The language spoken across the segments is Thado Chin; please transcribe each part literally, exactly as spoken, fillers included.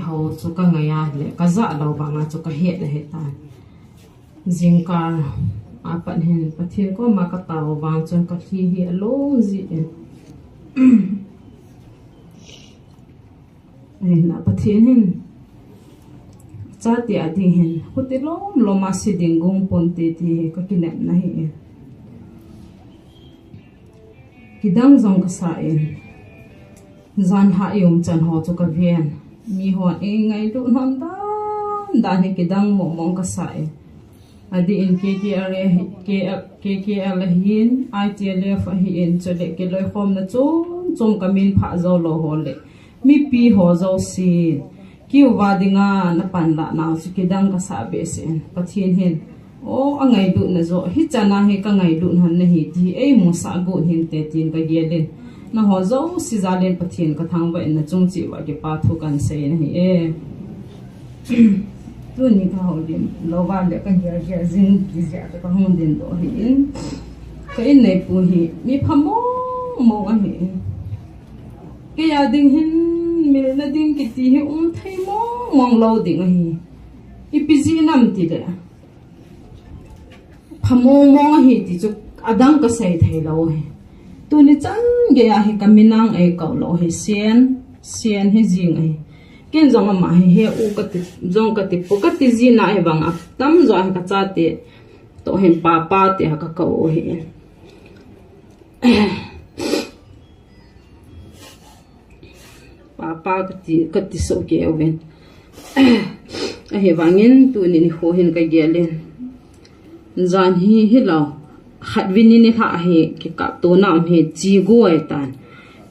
Ho chu ka ngai a le, ka ja lou vang a chu ka het le he ta. Jingkah a pat hin Pathen koma ka tao vang chun ka thi hi a long ji in. Ahin a Pathen hin chate a ding hin, khuti lom lom a si ding gong ponte ti hi ka kinepna hi. Kidang jong ka sa in. Jan ha i um chan ho chu ka ven. Mi hon i ngailut hon dan dan hi kidang mong mong ka sa in. Adeh in K K L a hi, K L, K K L a hin, I T L F a hin, chule kiloikhomna chom chom ka min phah jou lou ho le mipi ho jouse, keiho a dinga na panlah nau chu kidang ka sa behseh in. Pathen hin, o, a ngailutna joh, hichan a hi ka ngailut hon nahi ti hi ei musah got hinte tin ka gel in. Nangho jouse jal in Pathen ka thangvah in, na chung cheh uva kipa thu kan sei nahi e. Tuni ka houlim lou va le ka gel gel jing kijeh a ka hung dingdoh hi in. Ka inneipu hi mi pha mong mong ahi in. Kei a ding hin milna ding kiti hi um thei mong mong lou ding ahi. Ipi jeh ham ti le, pha mong mong ahi ti chu adang ka sei thei lou ahi. Tuni chan gei a hi ka minang ei kou lou ahi, Sen, Sen hi jing ahi. Ken jong ama hi he u ka ti, jong ka ti pu, ka ti ji na ahi vang a tamjo ahi ka chate toh hin papa ti a ka kou u ahi. Papa ka ti, ka ti soh kei uvin. Ahivangin tuni nikho hin ka gel in. Jan hi hilou. Khatvei ni nilhah hi kikaptona um hi chi gu ahitan.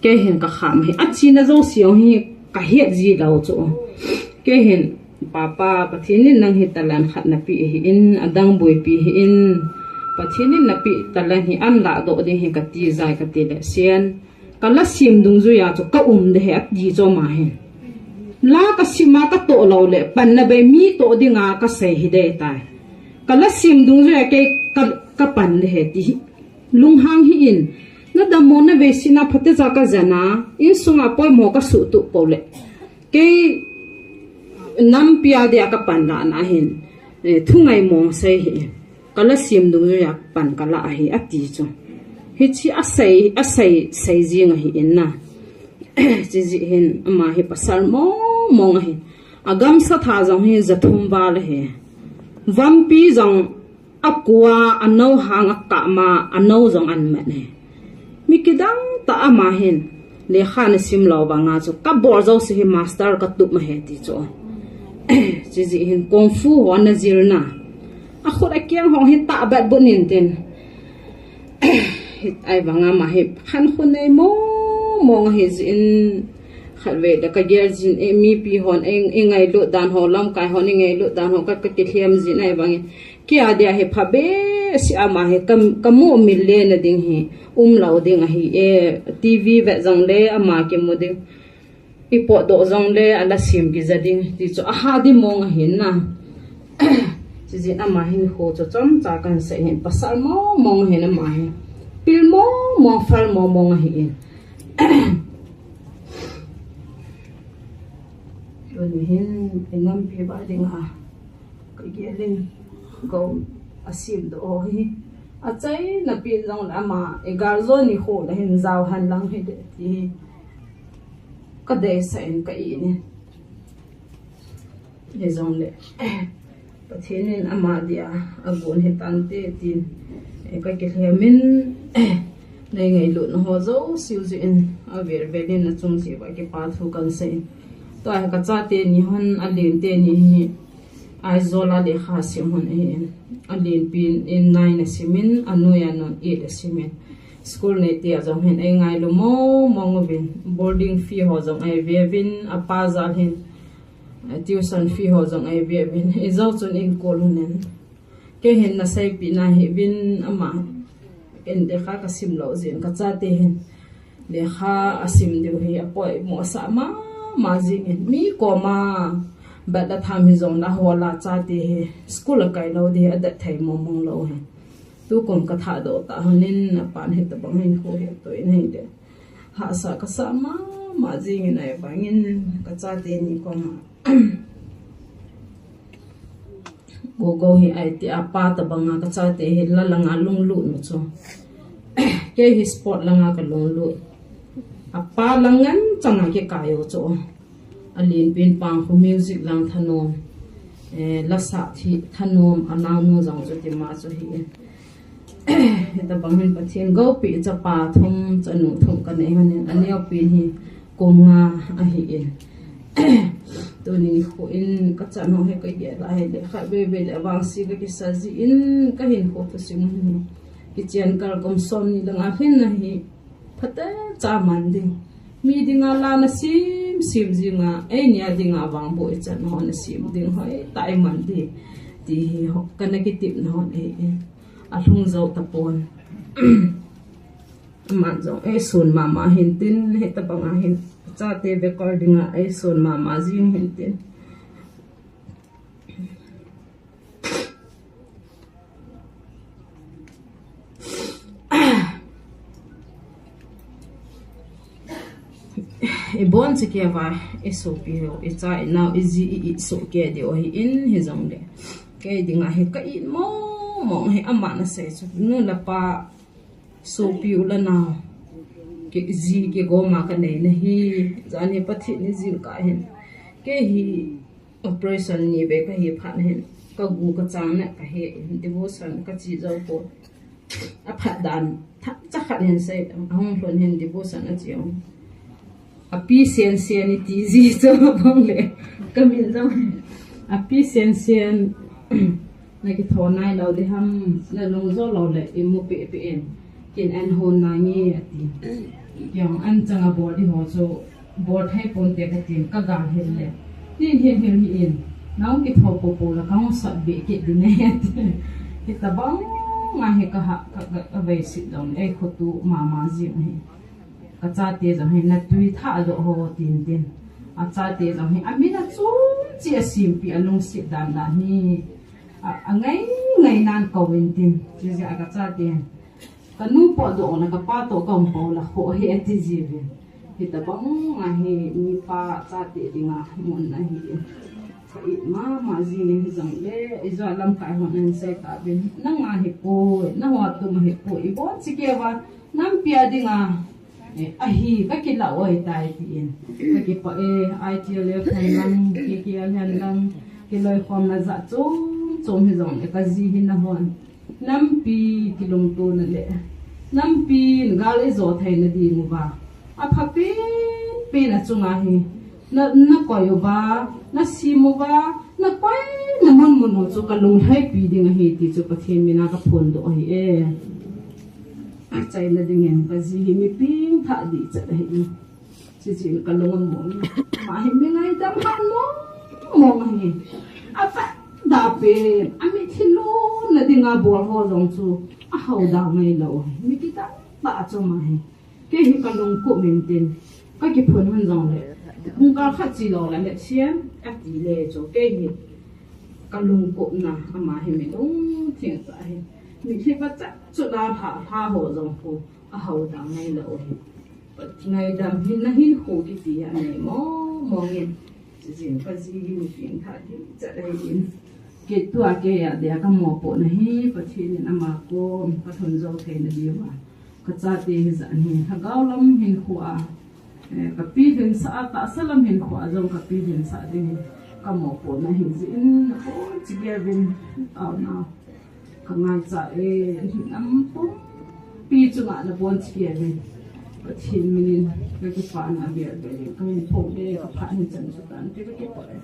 Kei hin ka kham hi. Achena jouse hi ka het ji lou chu. Kei hin Papa, Pathen in nang hi talent khat napeh ahi in, adang boipi ahi in. Pathen in napeh talent hi ahin lahdoh ding ahi ka ti jai ka ti le, Sen. Ka la sem dungjui a chu ka um ding ahi ati chu ama hin. La ka sem a ka toh lou le, panna bei mi toh dinga ka sei hi ding tai. Ka la sem dungjui a kei ka, ka pan ding ahi ti hi. Lunghang hih in. Na dammo na veisetna phatecha ka jen a, insunga poimo ka suhtup pou le, kei nampi a dia ka panlahna hin, eh, thu ngai mong sei hi. Ka la sem dungjui a pan ka la ahi ati chu. Hiche a sei, a sei, sei jing ahi in na. Chujeh hin ama hi pasal mong mong ahi. Agamsa tha jong hi ja thum val ahi. Vampi jong akua, anou hang akah ma, anou jong ahin mat e. Mi kidang tah ama hin, lekha na sim lou vang a chu, ka bol jouse hi master ka tup ma ahi ti chu. Chujeh hin kung fu ho ana jil na. Akhut akeng ho hi tahbeh bun in tin. Ahivang a ama hi khankho nei mong mong ahi jeh in, khatvei le ka gel jin e, mipi hon ei, ei ngailut dan ho, lamkai hon ei ngailut dan ho, ka, ka kilhem jin ahivangin. Kei a dia hi phabep si ama hi ka, ka mu mil le na ding hi, um lou ding ahi e, T V vet jong le ama kimu ding. I potdoh jong le, a la sem kija ding, ti chu aha di mong ahin na. Chujeh in ama hin kho chu chomcha kan sei hin pasal mong mong ahin ama hi. Pil mong mong, phal mong mong ahi in. Tuni hin, i nampi ba ding a. Ka gel in, ka um a sem doh ho hi. Achaina pen jong le ama, i gal jo ni kho le hin jao hen lang hi de ti hi. Ka deisah in ka in in. Hijong le, Pathen in ama dia, agon hitante tin, eh, ka kilhem in, eh, nei ngailutna ho jouse jeh in, avel vel in achung cheh uva kipa thu kan sei in. Tua hi ka chate ni hon, alen teni hi, Aizawl a lekha sim hon ahi in. Alen pen in nine asim in, anoi a nun eight asim in. School nei tia jong hin ei ngailu mong mong uvin. Boarding fee ho jong ei ve uvin, apa jal hin. Tuition fee ho jong ei ve uvin. Ijou chun in kol hon in. Kei hin na seipeh na hi uvin ama. Ken lekha ka sim lou jeh in ka chate hin. Lekha asim diu hi apoimo sah mama jing in. Mi koma bat a tham hijong le hol a chate hi. School akai lou ding hi adat thei mong mong lou hi. Tukum ka thahdoh tah hon in apan hitabang hin kho hi atoh in hi de. Hahsa kasah mama jingin ahivangin kachate ni koma Gogo hi aiti apa tabanga kachate hi la langa lunglut nu chu. Kei hi sport langa kalunglut. Apa lang ngen changa kikayo chu. Alinpin pang khu music lang thanom. Eh, lasa thi thanom anaonu jong chu tima chu hi. Hitabang hin Pathen gopeh chapa thum, chanu thum kanei honin, aneopen hi kum nga ahin. Tuni nikho in kachanu hi kagel a hile khatvei vei le vangse kakisa jin kahinkho thusim hin. Kichen kal kum somni langa hin ahi. Phatecha man ding. Mi dinga la nasem sem jinga, eini a dinga vang bou ichan ho nasem ding hoitah iman ding. Ti hi ho, kana kitepna hon ahi. Alhung jou tapon. Aman jong eison mama hintin, hitabanga hin. Chate bekol dinga eison mama jing hintin. Ibon chekeuva, isopi ho, icha, inao, iji, i, isoh kei diu ahin hijongle. Kei dinga hi ka it mong mong hi aman asei chu. Nu le pa, sopi u le nao. Kiji kigoma kanei nahi, jani Pathen ni jingkah hin. Kei hi operation ni vei kahi phat hin. Kagu kachang na kahe in, devotion kache jou pon. Aphat dan, thakcha khat hin sei, ahung lhun hin devotion ache ong. Api sen sen iti ji chu abang le. Kamin jong. Api sen sen. Nakitho nailou ding ham, nalung jou lou le, imu peh peh in. Kin an hon nange ati. Jong an changa bol ding ho chu, bol thei ponte katin, kagal hel le. Hin hin hin hin. Nahung kitho popo le, kahung sat be kit ding ahi ati. Hitabang nga hi kaha, ka, ka, kavei sit dong, ei khoto mama jing ahi. Kachate jong hi natui thah jo ho tin tin. Achate jong hi amin achun chi asimpi alungset dan dan hi. A, angai ngai nan kou in tin. Chi jeh a kachate. Kanu po doh na kapa toh kaum po la ho hi ati jiuvin. Hitabang ahi mipa chate dinga mun ahi. Ka it mama jingin hijongle, ijou lamkai hon ahin sei tauvin. Nanga hipoi, nahou tum hipoi, ibon chekeuva, nampi a dinga, eh, ahi, kakilah oi tai tin. Kakipah e, I T L F hen lang, K K L hen lang, kiloikhomna jat chom chom hijongle, kaji hin nahon. Nampi kilungtona le, nampi gal ijo theina diuva. Apha pen pen a chunga hi, na, nakoi uva, nasem uva, nakoi namun mun u chu kalung lhaipi ding ahi ti chu Pathen mina kaphondoh ahi e. Achaina dingin kaji hi mi pengthah dehchet ahi. Chuche in kalung among. Ama hi mi ngaidam hat mong mong ahi. Apat da pen, amitlhi lonna dinga bol ho jong chu ahao da ngailou ahi. Mi kidang tah chu ama hi. Kei hi kalungkup in tin, kakiphun hon jongle, pungkal khat chi lou le, le siam ati le chu, kei hi kalungkupna, ama hi mi lungtheng tah ahi. Mitlhi vacha chu da lha, lha ho jong khu ahao da ngailou ahi. Ngaidam hin nahinkho kiti anei mong mong in. Chuche in kaji hi mi pengthah dehchet ahin. Kei tua kei a dia kamopohna hi Pathen in ama kom kalhun jou theina diuva. Kachate hijat hi lhagao lam hinkho a, eh, kapilhinsah a, tahsa lam hinkho a jong kapilhinsah ding hi kamopohna ahi jeh in, nachate uvin taona. Kangaicha e, hinam pumpi chunga nabonchauvin. Pathen minin kakipana avel vel in, kahin thouve, kaphat hin chan chu tan, ti kakipah e.